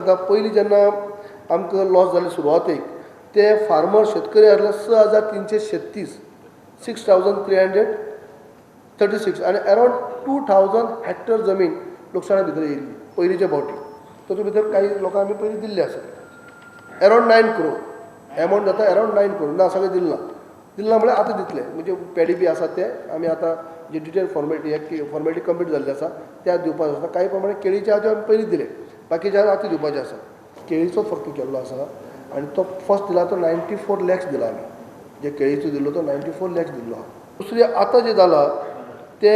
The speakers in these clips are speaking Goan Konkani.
आतां पयलीं जेन्ना आमकां लॉस जाले सुरवातेक ते फार्मर शेतकरी आसले 6336, 6336 आनी अरावंड 2000 हेक्टर जमीन लुकसाणा भितर येयल्ली पयलींच्या फावटी. तातूंत भितर काही लोकांक आमी पयलीं दिल्ले आसा. अरावंड 9 क्रोर एमावंट जाता, अरावंड 9 क्रोर. ना, सगळें दिल्ला. दिल्ला म्हळ्यार आतां दितले, म्हणजे पेडी बी आसा ते आमी आतां जे डिटेल फॉर्मेलिटी हे फॉर्मेलिटी कंप्लीट जाल्ली आसा, त्या दिवपाक आसा. काही प्रमाणे केळीचे आतां आमी पयलीं दिले, बाकीचे आतां दिवपाचे आसा. केळीचो फक्त केल्लो आसा आनी तो फर्स्ट दिला तो 94 लॅक्स दिला आमी. जे केळीचो दिल्लो तो 94 लॅक्स दिल्लो आहा. दुसरी आतां जें जाला ते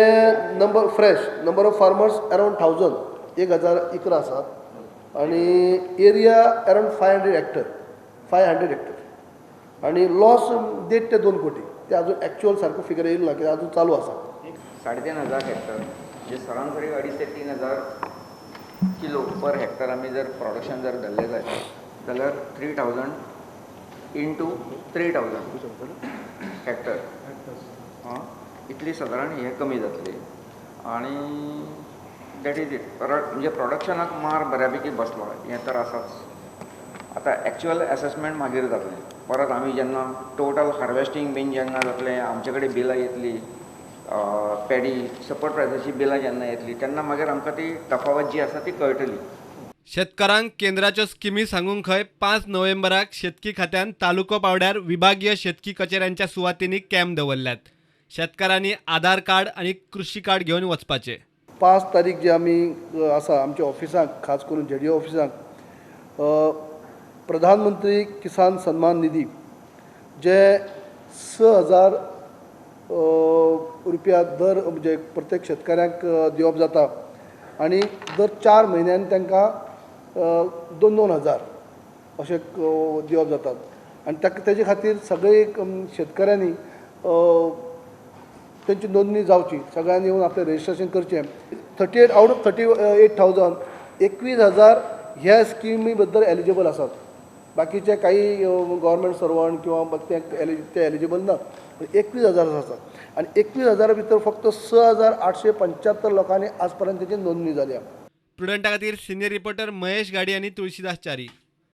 number fresh number of farmers around 1000, 1011 आसात आनी area around 500 hectare, 500 hectare आनी लॉस 1.5 ते 2 कोटी. ते अजून एक्चुअल सारको फिगर येयला ना, कित्याक अजून चालू आसा. 3500 हेक्टर, म्हणजे सरासरी 2.5 ते 3 हजार किलो पर हेक्टर आमी जर प्रोडक्शन जर धरलें जायत जाल्यार 3000 इंटू 3000 हेक्टर आं, इतली सादारण हें कमी जातली आनी that is it. परत म्हणजे प्रोडक्शनाक मार बऱ्या पैकी बसलो हें तर आसाच. आतां एक्चुअल एसेसमेंट मागीर जातलें. परत आमी जेन्ना टोटल हार्वेस्टींग बीन जेन्ना जातलें, आमचे कडेन बिलां येतलीं, पेडी सपोर्ट प्रायसाची बिलां जेन्ना येतलीं तेन्ना मागीर आमकां ती तफावत जी आसा ती कळटली. शेतकारांक केंद्राच्यो स्किमी सांगूंक खंय 5 नोव्हेंबराक शेतकी खात्यान तालुको पावड्यार विभागीय शेतकी कचेऱ्यांच्या सुवातींनी कॅम्प दवरल्यात. शेतकारांनी आधार कार्ड आनी कृषी कार्ड घेवन वचपाचें. 5 तारीख जे आमी आसा, आमच्या ऑफिसांक, खास करून जेडीओ ऑफिसांक, प्रधानमंत्री किसान सन्मान निधी जे 6000 रुपया दर म्हणजे प्रत्येक शेतकऱ्यांक दिवप जाता आनी दर 4 म्हयन्यान तांकां 2-2 हजार अशें दिवप जातात आनी ताका तेजे खातीर सगळे शेतकऱ्यांनी तेंची नोंदणी जावची, सगळ्यांनी येवन आपलें रजिस्ट्रेशन करचें. 38 out of 38,000, 21,000 ह्या स्किमी बद्दल एलिजिबल आसात. बाकीचे काही गव्हर्मेंट सर्वंट किंवा ते ते एलिजिबल ना. 21,000 आसात आनी 21 हजारा भितर फक्त 6875 लोकांनी आज पर्यंत तेची नोंदणी जाल्या. प्रुडंटा खातीर सिनियर रिपोर्टर महेश गाडी आनी तुळशीदास च्यारी.